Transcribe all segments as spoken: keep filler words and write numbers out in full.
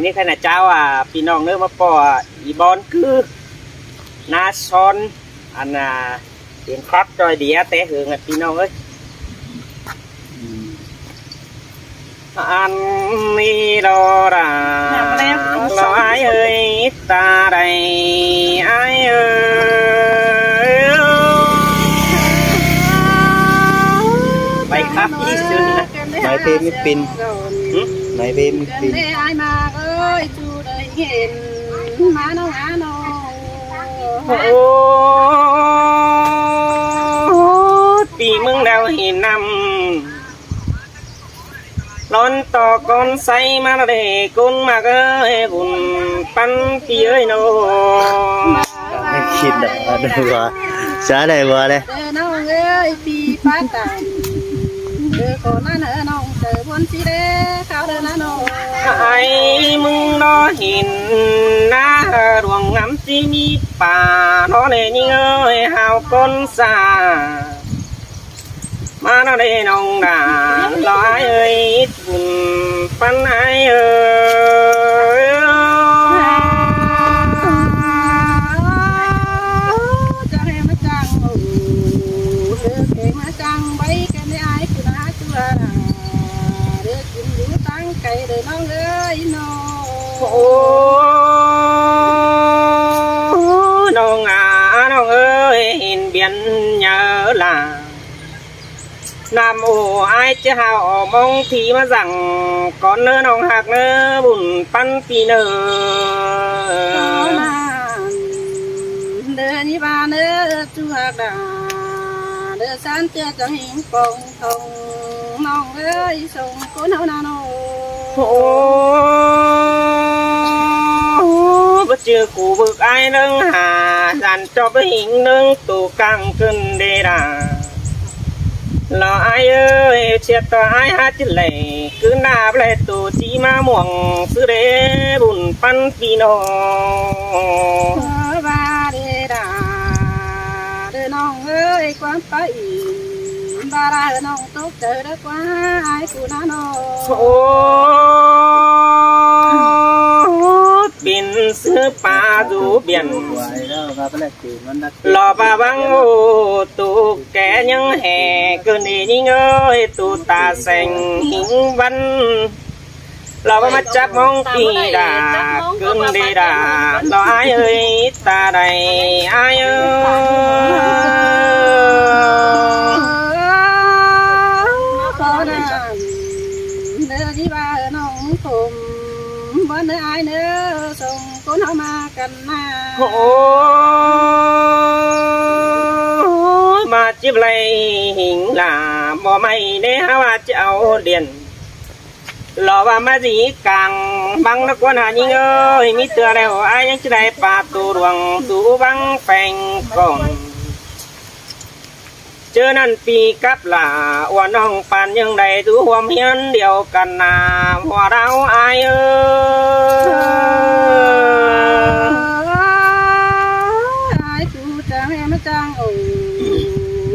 ꞌNị ꞌkhạy ꞌnạ ꞌcháo, à, ꞌpi ꞌnọng ꞌnớ ꞌmá ꞌpọ, à, ꞌi bón cứ ꞌná son, ăn, à, pên khắp ꞌchoi đi té hương, à, ꞌpi ꞌnọng ới. Ăn ꞌnị lo đa, lo ải ơi, ta đảy ải ơi. Bài khắp ꞌnị xưa. Nói về mới pin. Hử? Nói về mới pin. Ải ꞌmặc ơi, ꞌchu đảy hên ꞌmá ꞌnọng ꞌnớ ꞌnọng. Ôi, ꞌpi ꞌmướng đao hên năm. Lón ꞌto ꞌcốn sáy ꞌmá đảy ꞌcốn ꞌmặc ơi, bun ꞌpắn ꞌpi ơi ꞌnớ. Đang khít đa, đa ꞌva. Sá đảy ꞌva đảy. Đơ ꞌnọng ơi, ꞌpi pá tẳng. Đơ ꞌcọ ꞌnặn ꞌnớ ꞌnọng, chảu ꞌbuôn ꞌchí đé, kháo đơ ꞌnặn ꞌnớ. Ải ꞌmướng ꞌnớ hên ꞌná, đuông ngắm ꞌchí ꞌmí pả ꞌnớ ꞌnị ꞌnhính ơi, hao ꞌcốn sa. ꞌMá ꞌnớ đảy ꞌnọng đa, lo ải ơi, bun ꞌpắn ải ơi. Chắng ꞌhê ꞌmá chắng, ơ, đơ keng ꞌmá chắng, báy keng đảy ải ꞌchu ꞌnạ ꞌchu đa. Đơ kin dú táng cay đơ ꞌnọng ơi ꞌnớ. Ôi, ꞌnọng à, ꞌnọng ơi, hên biên nháư la. Năm ô ải ꞌchí hao ꞌmóng thi ꞌmá dặng, ꞌcốn ꞌnớ ꞌnọng ꞌhặc ꞌnớ, bun ꞌpắn ꞌpi ꞌnớ. Đơ ꞌnị ꞌva ꞌnớ ꞌchu ꞌhặc đa, đơ ꞌsán ꞌchưa chắng hên pông thong ꞌnọng ơi, sông ꞌcốn ꞌháu ꞌnặn ꞌnớ. Ôi, báu ꞌchư khu vực ải ꞌnưng hả, dản ꞌchọ báu hính ꞌnưng tu cang ꞌcứn đê đa. Lo ải ơi, ꞌchưa ꞌto ải hák ꞌchí đảy, ꞌcứ ꞌnạ báu đảy tu ꞌchí ꞌmá muông ꞌsứ đê, bun ꞌpắn ꞌpi ꞌnớ. Ơ, ꞌva đê đa, đơ ꞌnọng ơi, ꞌquám pá ỉn, ꞌva đa ꞌnọng tốc chaư đa ꞌquá ải ꞌchu ꞌnạ ꞌnớ. Ôi, pên ꞌsứ pá dú biên. Lo ꞌva ꞌvắng ô tu ké ꞌnhắng ꞌhê ꞌcứn đi ꞌnhính ơi, tu ta seng hính ꞌvắn. Lo ꞌva ꞌmá chắp ꞌmóng ꞌpi đa, ꞌcứn đi đa, lo ải ơi, ta đảy ải ơi. Khó đa, đơ đi ꞌva ꞌnọng khôm, bón đơ ải ꞌnớ, sông ꞌcốn ꞌháu ꞌmá căn ꞌnạ. Ôi, ꞌmá chếp đảy hính la, báu ꞌmạy đé hák ꞌva ꞌchí au điên. Lo ꞌva ꞌmá dí cang băng ꞌnớ ꞌquá ꞌnạ ꞌnhính ơi, ꞌmí ꞌtưa đảy ô ải ꞌnhắng ꞌchí đảy pá tu đuông tu băng pheng cỏn. ꞌChớ ꞌnặn ꞌpi cắp la, ua ꞌnọng păn ꞌnhắng đảy dú ꞌhuôm ꞌhiến điêu căn ꞌnạ, ꞌva đao ải ơi. Ải ꞌchu chắng ꞌhê ꞌmá chắng, ô,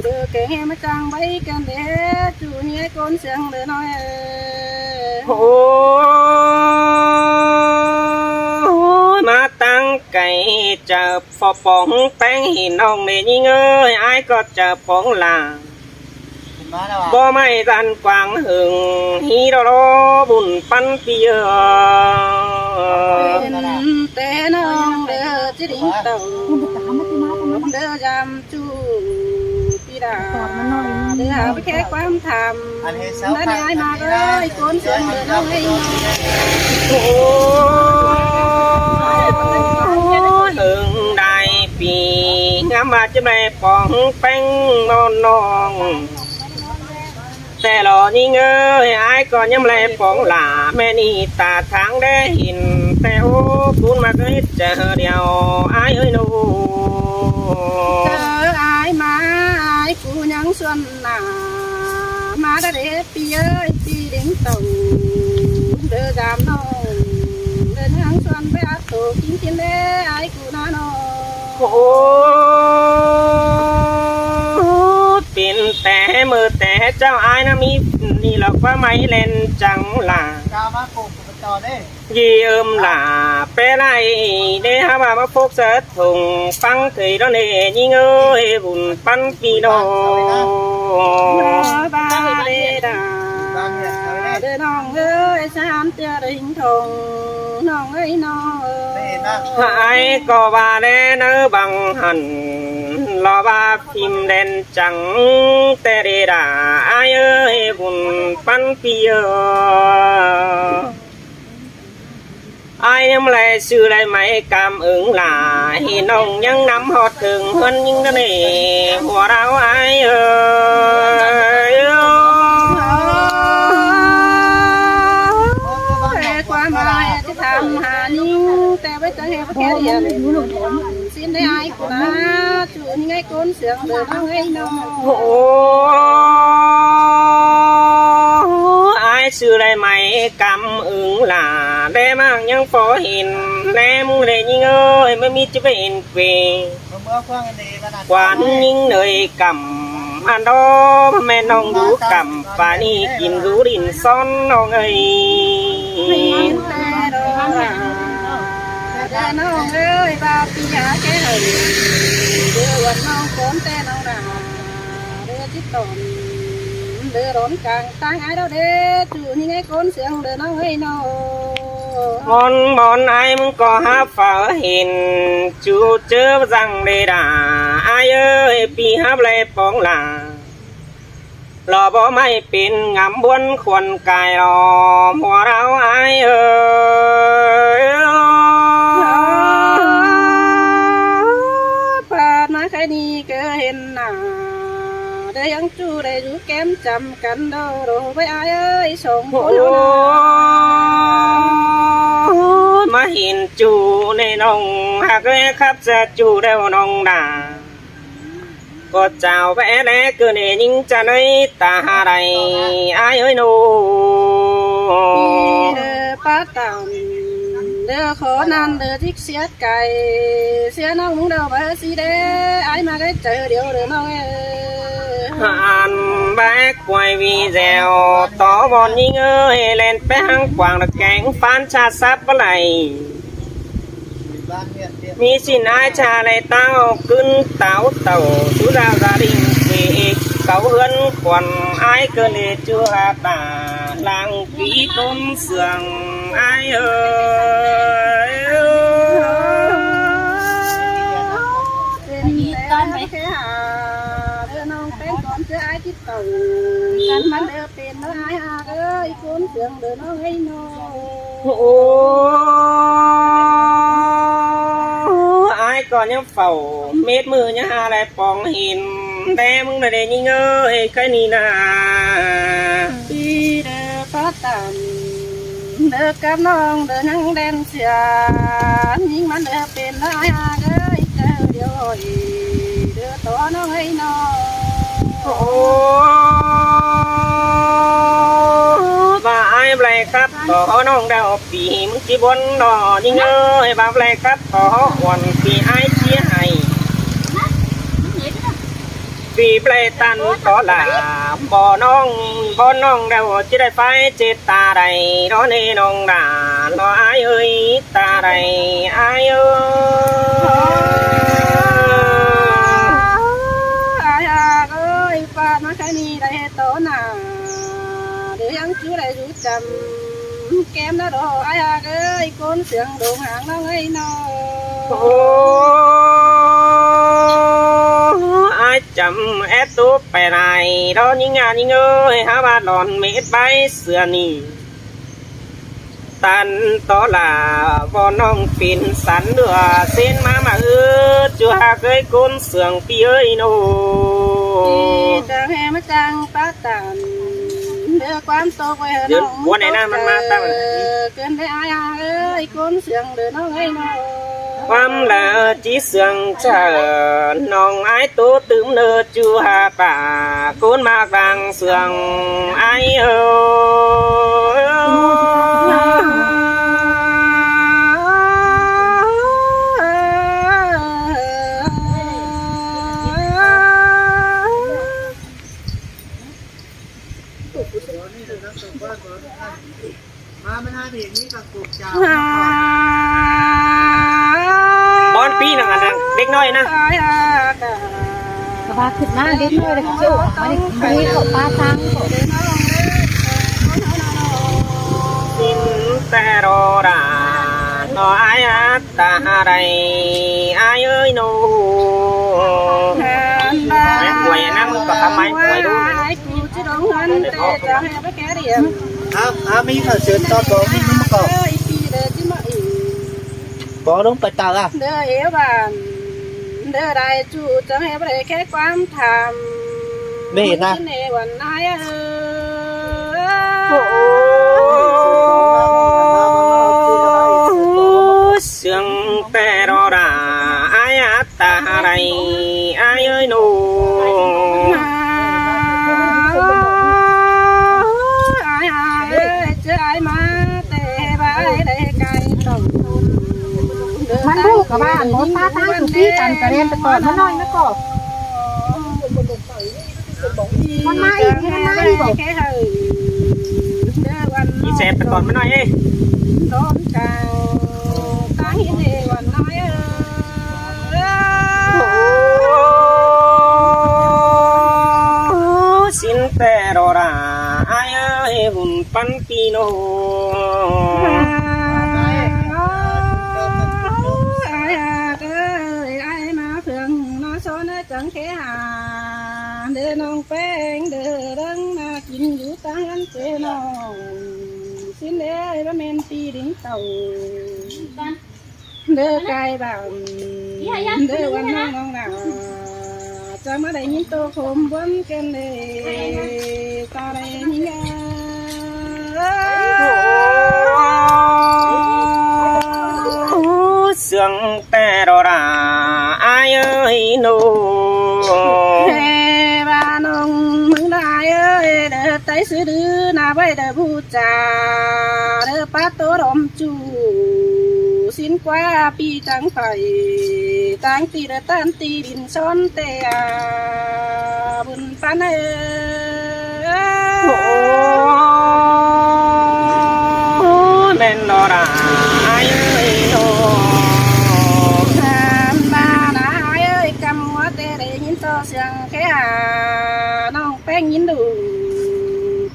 đơ keng ꞌhê ꞌmá chắng báy căn đê, ꞌchu ꞌnhé ꞌcốn siêng đơ ꞌnọng ơi. Ôi, ꞌmá táng cay chaư phó póng péng hên ꞌnọng đê ꞌnhính ơi, ải ꞌcọ chaư póng la. Báu ꞌmạy dản quảng hưng, hí đo đo bun ꞌpắn ꞌpi ơi. Pên té ꞌnọng đơ ꞌchí đính tảu, đơ dăm ꞌchu ꞌpi đa, đơ hảư ꞌmá khék ꞌquám tham. Ăn hên sáu ꞌnặn khăn ải ꞌmá ăn hên ơi, ꞌcốn sương đơ ꞌnọng ơi. Ôi, hưng đai ꞌpi, ngắm ꞌva chếp đảy póng péng ꞌnọng ꞌnọng. Té lo ꞌnhính ơi, ải ꞌcọ ꞌnhắng đảy póng la, ꞌmen ꞌnị ta tháng đé hên, té ô cún ꞌmặc ơi, chaư điêu ải ơi ꞌnớ. Chaư ải ꞌmá, ải ꞌchu ꞌnhắng suôn ꞌnạ, ꞌmá đa đê ꞌpi ơi, ꞌpi đính tảu, đơ dăm ꞌnọng, đơ ꞌnhắng suôn bé át tô kin kin đé, ải ꞌchu ꞌnạ ꞌnớ. Ôi, pên té ꞌmự té ꞌchạu ải ꞌnạ ꞌmí ꞌnị lo ꞌquá ꞌmạy ꞌlen chắng la. ꞌGhi ꞌom lả pé lai đé hák ꞌva ꞌmá phốc sớt thùng ꞌphắng thới đó ꞌnị ꞌnhính ơi, bun ꞌpắn ꞌpi ꞌnọng. Ba đé đa, đé ꞌnọng ơi, san ꞌtưa đính thùng ꞌnọng ơi ꞌnọng. Ái ꞌcọ ꞌva đé ꞌnớ bang hẳn lo ꞌva phim đen chắng té đé đa, ái ơi, bun ꞌpắn ꞌpi ơ. Ái ꞌnhắng lai sư lai mai căm ưng lả, hên ꞌnọng ꞌnhắng nắm ꞌhọt thửng ꞌhướn ꞌnhính đó ꞌnị, hua đao ái ơi. Ê, ꞌquám ái ꞌchí tham hả ꞌnhính, té báu ꞌchớ ꞌhê báu khék hiên. Xin đé ái ꞌcọ ꞌnạ, ꞌchu ꞌnhính ái ꞌcốn siêng đơ ꞌnọng ơi ꞌnọng. Ôi, ái sư lai mai căm ưng lả, đé ꞌmặc ꞌnhắng phó hên, đé ꞌmướng đé ꞌnhính ơi, ꞌmá ꞌmí ꞌchí ꞌva hên quê. Quán ꞌnhính ꞌnới căm, ăn đó ꞌmá ꞌmen ꞌnọng dú căm, pá ꞌnị kin dú đin son ꞌnọng ơi. Đơ ꞌnọng ơi, ba ꞌpi hả ké hả, đơ uôn ꞌnọng ꞌcốn té ꞌnọng đa, đơ ꞌchí tỏn, đơ đón cang ꞌtáng ái đó đé, ꞌchu ꞌnhính ái ꞌcốn siêng đơ ꞌnọng ơi ꞌnọng. Bón bón ái ꞌmướng ꞌcọ hák phaư hên, ꞌchu ꞌchớ dăng đé đa, ái ơi, ꞌpi hák lai póng lả. Lo báu ꞌmạy pên ngắm ꞌbuốn khuôn cai lo, hua đao ái ơi. Pát ꞌmá khái ꞌnị ꞌcọ hên nả, đơ ꞌnhắng ꞌchu đảy dú kém chăm căn đô đô ꞌvạy ái ơi, song ꞌcốn ꞌnạ. Ôi, ꞌmá hên ꞌchu ꞌnị ꞌnọng hák ơi, khắp ꞌchớ ꞌchu đeo ꞌnọng đa. ꞌCọ chao ꞌvạy đé ꞌcọ ꞌnị ꞌnhính ꞌchá ꞌnới ta hả đảy, ái ơi ꞌnọng. Pí đơ pát tẳm, đơ khó năn đơ ꞌchí siết cai, sia ꞌnọng ꞌmướng đao báu sí đé, ái ꞌmá ꞌcọ chaư điêu đơ ꞌnọng ơi. Ăn báu quay video tó bón ꞌnhính ơi, ꞌlen pé ꞌháng quảng đơ kéng phán ꞌchạ sắp báu đảy. ꞌMí ꞌsịn ái ꞌchạ lai ꞌtạu ꞌcứn táo tẩu, sú đa gia đình quê cáu ꞌhướn khuôn ái ꞌcọ ꞌnị ꞌchu hả ta lăng ꞌpi ꞌcốn siêng ái ơi. Pên té ké hả, đơ ꞌnọng pên ꞌcốn ꞌchớ ái ꞌchí tỏn, căn ꞌmắn đơ pên ꞌnớ ái hả ơi, ꞌcốn siêng đơ ꞌnọng ơi ꞌnọng. Ôi, ái ꞌcọ ꞌnhắng phảu mết ꞌmự ꞌnhá hả lai póng hên, té ꞌmướng ꞌnạ đé ꞌnhính ơi, khái ꞌnị ꞌnạ. Pí đơ pát tẳm, đơ cắp ꞌnọng đơ ꞌnhắng đen sia, ꞌnhính ꞌmắn đơ pên ꞌnớ ái hả ơi, chaư điêu ơi, đơ tó ꞌnọng ơi ꞌnọng. Ôi, ba ái báu lai khắp tó ꞌnọng đeo ꞌpi ꞌmướng ꞌchí bón đó ꞌnhính ơi, ba báu lai khắp tó uôn ꞌpi ái ꞌchí hảy. ꞌPi báu lai tăn tó lả, bón ꞌnọng, bón ꞌnọng đeo ꞌchí đảy phái chết ta đảy, đó ꞌnị ꞌnọng đa, lo ái ơi, ta đảy, ái ơi. Ái hả ơi, pát ꞌmá khái ꞌnị đảy tó nả, đơ ꞌnhắng ꞌchu đảy dú chăm kém ꞌnớ đó, ái hả ơi, ꞌcốn siêng đông háng ꞌnọng ơi ꞌnọng. Ôi, ái chăm ép tú pay lai đó ꞌnhính ꞌnạ ꞌnhính ơi, hả ꞌva lon mết bái sửa ꞌnị. Tăn tó lả bón ꞌnọng pên sắn đưa sên ꞌmá ꞌmá ư, ꞌchu hả ơi ꞌcốn siêng ꞌpi ơi ꞌnọng. Pí chắng ꞌhê ꞌmá chắng pát tẳm, đơ ꞌquám tô quay hả ꞌnọng ꞌmướng ꞌcốn ꞌnị ꞌnạ ꞌmắn ꞌmá tăm. Cơn đé ái hả ơi, ꞌcốn siêng đơ ꞌnọng ơi ꞌnọng. ꞌQuám lả ꞌchí siêng chaư, ꞌnọng ái ꞌtố tứm ꞌnớ ꞌchu hả pá, ꞌcốn ꞌmặc đang siêng ái ơi. ꞌnọi ꞌnớ. ꞌCọ ꞌva khửn ꞌmá đé ꞌnọi ꞌlẹo ꞌcọ ꞌmá đé, ꞌmá đé ꞌcọ ꞌpá ꞌtáng ꞌcọ. ꞌSịn ꞌtẹ ꞌro đa, ꞌnọ ải ꞌtá đảy, ải ơi ꞌnọ. Mái quay ꞌnớ, ꞌmứng ꞌcọ khắm mái quay đu. Hả, hả, ꞌmí hả, sửa to có ꞌmí ꞌmá ꞌcọ. Bó ꞌlống pay tao à? Đơ ế bản, đơ đảy ꞌchu chắng ế báu đảy khék ꞌquám tham. Bể ta. Ê, ꞌnị uôn ải ơi. ꞌSướng ꞌtẹ ꞌro đa, ải ꞌtá đảy, ải ơi ꞌnọ. Ải ơi, ꞌchớ ải ꞌmá ꞌtẹ bái đảy cai tổng. ꞌMắn ꞌhụ ꞌcọ ꞌva ăn bố ꞌpá ꞌtáng ꞌchu ꞌpí căn ꞌcọ ꞌlen ꞌtẹ ꞌcọn ꞌmá ꞌnọi ꞌnớ ꞌcọ. ꞌMắn ꞌmá ꞌnị, ꞌmắn ꞌmá ꞌnị báu. ꞌI ꞌsép ꞌtẹ ꞌcọn ꞌmá ꞌnọi ê. ꞌSịn ꞌtẹ ꞌro đa, ải ơi, ꞌhụt ꞌpắn ꞌpi ꞌnọ. Ải ác ơi, ải ꞌmá phượng ꞌnọ son ꞌnớ chắng khék hả. Đơ ꞌnọng ꞌpéng, đơ đăng ꞌmá kin dú ꞌtáng ꞌhướn ꞌchớ ꞌnọng. ꞌSịn đé báu ꞌmen ꞌpi đính tảu. Đơ cai bản, đơ uôn ꞌnọng ꞌnọng đa. Chắng ꞌmá đảy ꞌnghín tô khôm bón ken đê. Ta đảy ꞌnhính ơi. ꞌSướng ꞌtẹ ꞌro đa, ải ơi ꞌnọ. Hê ꞌva ꞌnọng ꞌmứng đa ải ơi, đơ ꞌtái sư đứ ꞌnạ ꞌvạy đơ bu cha, đơ ꞌpá tô đom ꞌchu. ꞌSịn ꞌquá ꞌpi chắng phải, ꞌtáng ti đơ ꞌtan ti đin son ꞌtẹ à, bun ꞌpắn ơi. ꞌMen ꞌnọ đa, ải ơi ꞌnọ. Tham ꞌva ꞌnạ ải ơi, ꞌcắm ꞌmá ꞌtẹ đảy ꞌnghín tô siêng khék hả, ꞌnọng ꞌpéng ꞌnghín đu.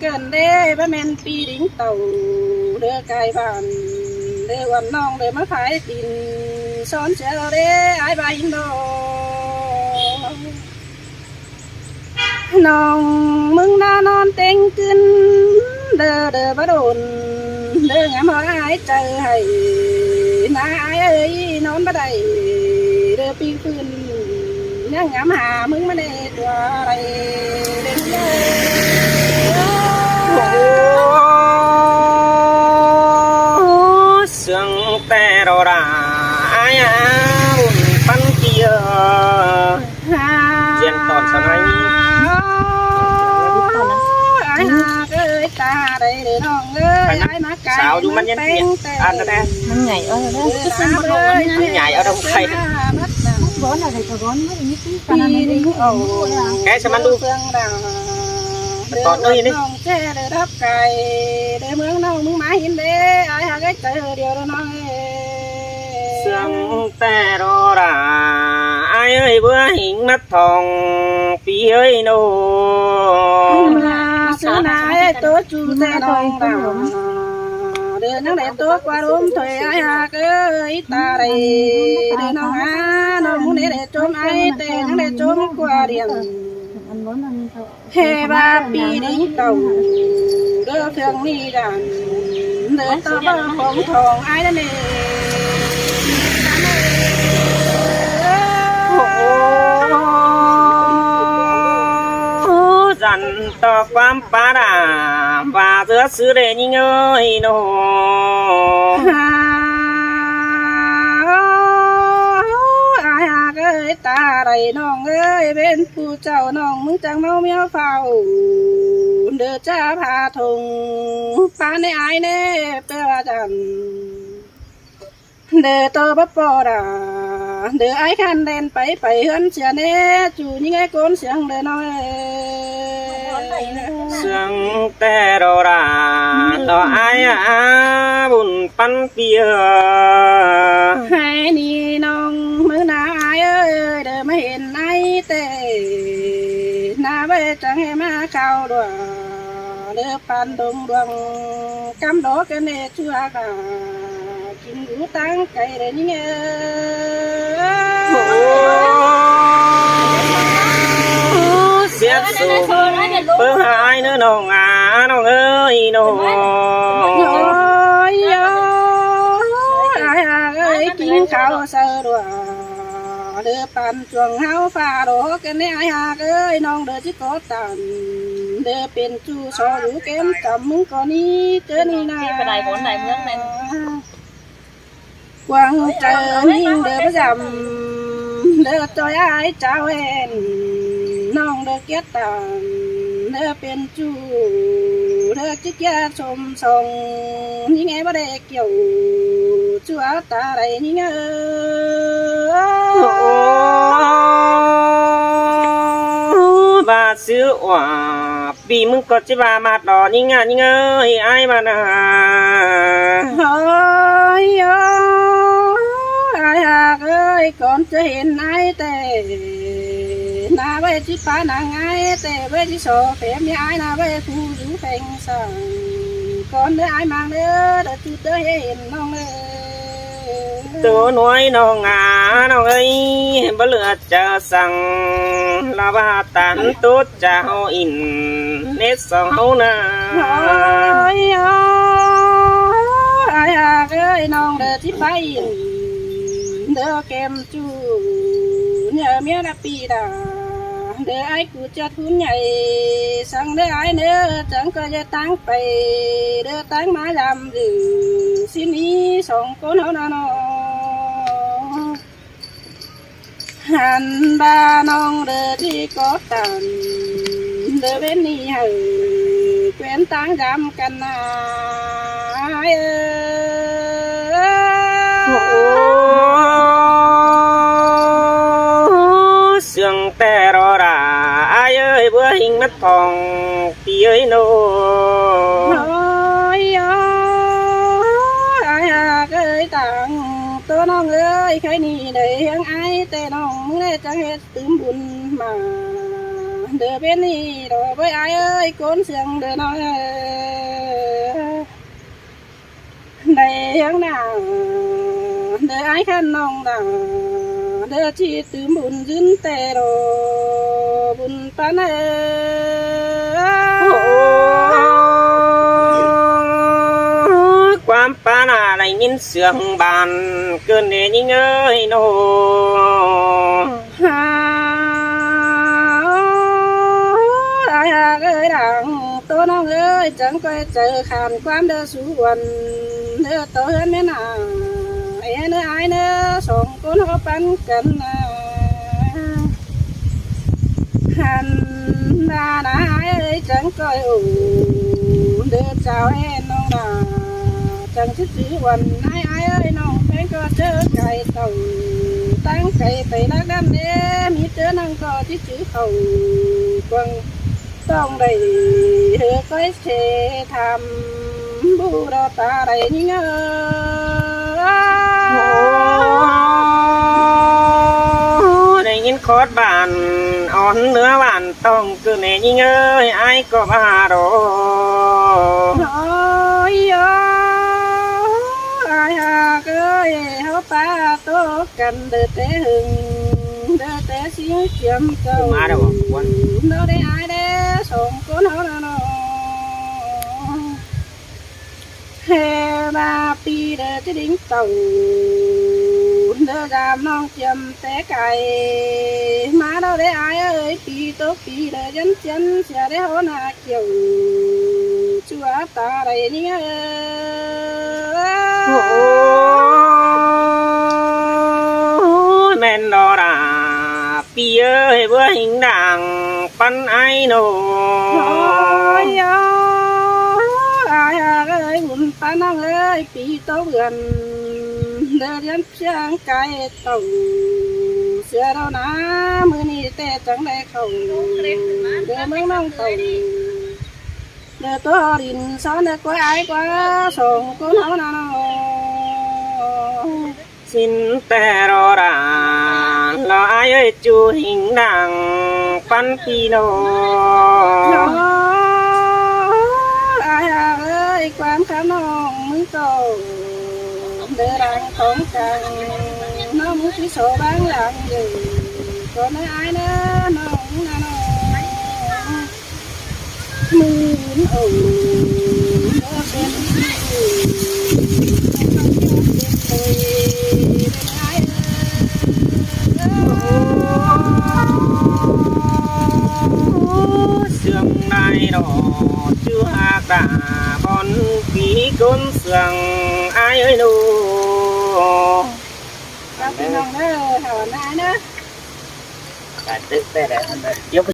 Cơn đé báu ꞌmen ꞌpi đính tảu, đơ cai bản, đơ uôn ꞌnọng đơ ꞌmá phái tin, son sia đé ải ꞌva ꞌnhính đo. ꞌNọng ꞌmứng ꞌnạ ꞌnón ꞌtếng ꞌcứn, đơ đơ báu đôn, đơ ngắm hảư ải chaư hảy, ꞌnạ ải ơi ꞌnón báu đảy, đơ pi phưn, ꞌnhắng ngắm hả ꞌmứng ꞌmá ꞌnê tua đảy, đơ ꞌnhính ơi. ꞌSướng ꞌtẹ ꞌro đa, ải à, ꞌhụt ꞌpắn ꞌpi ꞌnọ. Diễn tỏn săng ải. Ải ác ơi, ta đảy đơ ꞌnọng ơi, ải ꞌmá cai sáo dú ꞌmắn nhắn tin. Ăn ꞌnớ. ꞌMắn nhảy ơ đơ. ꞌMắn nhảy ơ đơ, khay. Bón là phải có bón, ꞌmắn nhảy tí. Khay sáo ꞌmắn đu. Tỏn ơi ꞌnị. ꞌNọng ꞌchớ đơ đắp cai, đơ ꞌmướng ꞌnọng ꞌmướng ꞌmá ꞌhịn đê, ải ác ơi, chaư điêu đơ ꞌnọng ơi. ꞌSướng ꞌtẹ ꞌro đa, ải ơi, báu ꞌhịnh ꞌmá thong ꞌpi ơi ꞌnọ. ꞌSướng ꞌnạ ải tô ꞌchu ꞌtẹ ꞌnọng đa. Đơ ꞌnhắng đảy tô ꞌquá đôm thôi ải ác ơi, ta đảy đơ ꞌnọng à, ꞌnọng ꞌmứng đé đảy chôm ải ꞌtẹ ꞌnhắng đảy chôm ꞌquá điên. Hê ꞌva ꞌpi đính tảu, đơ phượng ꞌnị đản, đơ ꞌtọ báu khong thong ải đa ꞌnị. Dăn ꞌtọ ꞌquám ꞌpá đa, ꞌva ꞌsứa sư đé ꞌnhính ơi ꞌnọ. Ải ác ơi, ta đảy ꞌnọng ơi, bên phủ chảu ꞌnọng ꞌmứng chắng ꞌmáu ꞌmía phao, đơ ꞌchạ pha thong, ꞌpá ꞌnê ải ꞌnê, ꞌpưa ꞌva chăn. Đơ tô báu ꞌpo đa, đơ ải khăn đen pay pay ꞌhướn sia ꞌnê, ꞌchu ꞌnhính ải ꞌcốn siêng đơ ꞌnọng ơi. ꞌSướng ꞌtẹ ꞌro đa, ꞌnọ ải à, bun ꞌpắn ꞌpi ꞌnọ. Hảư ꞌnị ꞌnọng ꞌmứng ꞌnạ ải ơi, ꞌpán đồng đuống cắm đó cái nê chua cả. Chính ngũ tăng cái đấy nhé. Siết sụp bướng hai nữa nông à, nông ơi nông. Ôi, ôi, ai à ơi, chính cáo sơ đùa. Đơ păn chuông háo pha đổ cái nê ai à ơi, nông đơ chỉ có tàn. Đơ pên chu so rú kém chấm mứng con ní, chớ ní nà. Quảng trở ninh đơ bá dặm, đơ tôi ai cháo hẹn, nông đơ kiết tàn, đơ pên chu, đơ chích kia chôm sông, ninh ai bá đê kiểu, chua ta đáy ninh ơi. Ôi, bà xứ ủa, vì mứng có chứ bà mặt đó ninh à ninh ơi, ai mà nà. Ôi, ôi, ai hạc ơi, con chưa hên ai tê. Nà bê chứ phá nắng ai tê, bê chứ sổ phép mi ai nà bê khu rú phèng sẵn. Con đứa ai mang đứa, đứa chú tớ hên nông đứa. Tố nói nông à, nông ơi, bá lựa chả sẵn, là bà tán tốt chả hô in, nết song hô nà. Ôi, ôi, ai hạc ơi, nông đứa chứ phá in, đứa kem chu, nhớ miếng đá pì đá, đứa ai Cú chát hún nhảy, săng đơ ái nơ, chắng ꞌcọ dơ táng pay, đơ táng ꞌmá dăm dư, ꞌsịn ꞌnị song ꞌcốn ꞌháu ꞌnọ ꞌnọ. Hăn ꞌva ꞌnọng đơ ꞌchí có tản, đơ ꞌvến ꞌnị hảư, ꞌquiến táng dăm căn ꞌnạ. Ai ơi. Ôi, sương té ꞌro đa, ai ơi, báu ꞌhịnh ꞌmắt thong, ꞌpi ơi ꞌnô. Ôi, ôi, ai hák ơi, táng ꞌtố ꞌnọng ơi, khay ꞌnị đảy ꞌhiếng ai, té ꞌnọng ꞌmứ ꞌnê chắng hết tứm bun ꞌmá. Đơ ꞌvến ꞌnị ꞌló bới ai ơi, ꞌcốn sương đơ ꞌnọng ơi. Đảy ꞌhiếng ꞌnạ, đơ ai khăn ꞌnọng đa, đơ ꞌchí tứm bun dưn té ꞌló, bun ꞌpắn ơi. Ôi, ꞌquám ꞌpắn ꞌnạ đảy ꞌnghín sương ban, ꞌcứn ꞌnê ꞌnhính ơi ꞌnô. Ai hák ơi, đang ꞌtố ꞌnọng ơi, chắng ꞌcoi chaư khăn ꞌquám đơ sú uôn, đơ ꞌtố ꞌhướn ꞌmến ꞌnạ. Ê ꞌnớ ai ꞌnớ, song ꞌcốn ꞌháu ꞌpắn căn ꞌnạ. Hăn ꞌva ꞌnạ ai ơi, chắng ꞌcoi ổ, đơ chao ên ꞌnọng ꞌnạ. Chắng chứ chứ uôn ai ai ơi, ꞌnọng ꞌpéng ꞌcọ ꞌchớ cai tảu, táng cai pay lác đăm đé, ꞌmí ꞌchớ ꞌnọng ꞌcọ chứ chứ khảu quăng tong đảy, hơ ꞌcoi sê tham bu đo ta đảy ꞌnhính ơi. Ôi, đảy ꞌnghín khót bản, ón ꞌnứa bản tong ꞌcứn ꞌnê ꞌnhính ơi, ai ꞌcọ ꞌva ꞌló. Ôi, ôi, ai hák ơi, ꞌháu ꞌpá ꞌtố căn đơ té hưng, đơ té ꞌsính chiêm cau. Ꞌmá đa ꞌquán. Đơ đé ai đé, song ꞌcốn ꞌháu ꞌnạ ꞌnọ. Hê ꞌva ꞌpi đơ ꞌchí đính tảu, đơ dăm ꞌnọng chiêm té cai. ꞌMá đơ đé ai ơi, ꞌpi tốc ꞌpi đơ dán chiên, sia đé ꞌháu ꞌnạ kiẻo, chua ta đảy ꞌnhính ơi. Ôi, ꞌmen ꞌló đa, ꞌpi ơi, báu ꞌhịnh đang ꞌpắn ai ꞌnô. Ôi, ôi, ai hák ơi, bun ꞌpắn ꞌnọng ơi, ꞌpi tốc ươn, đơ dán chiên cai tảu, sia ꞌló ꞌnạ, ꞌmự ꞌnị té chắng đảy khảu, đơ ꞌmướng ꞌnọng tảu. Đơ ꞌtố đin ꞌsón đơ ꞌcoi ai ꞌquá, song ꞌcốn ꞌháu ꞌnạ ꞌnọ. Sính té ꞌro đa, ꞌló ai ơi, ꞌchu ꞌhịnh đang ꞌpắn ꞌpi ꞌnô. Ai ꞌquám kháo ꞌnọng ꞌmứ ꞌcọ, đảy ꞌláng khong căng, ꞌnọng ꞌmứ ꞌchí so ꞌváng ꞌláng ꞌdệt, ꞌcọ ꞌnớ ai ꞌnớ, ꞌnọng ꞌmứ ꞌnớ ꞌnọng. ꞌMứ ꞌnọng ꞌcọ ꞌpéng ꞌmí, ꞌmí ꞌcọ ꞌpéng ꞌmí, ai ơi. ꞌSướng ꞌnị ꞌnọ, ꞌchư ꞌhặc đa bón ꞌpi ꞌcốn ꞌsướng ai ơi ꞌnụ. Chào ꞌpi ꞌnọng ꞌnớ, hảư ꞌnái ꞌnớ.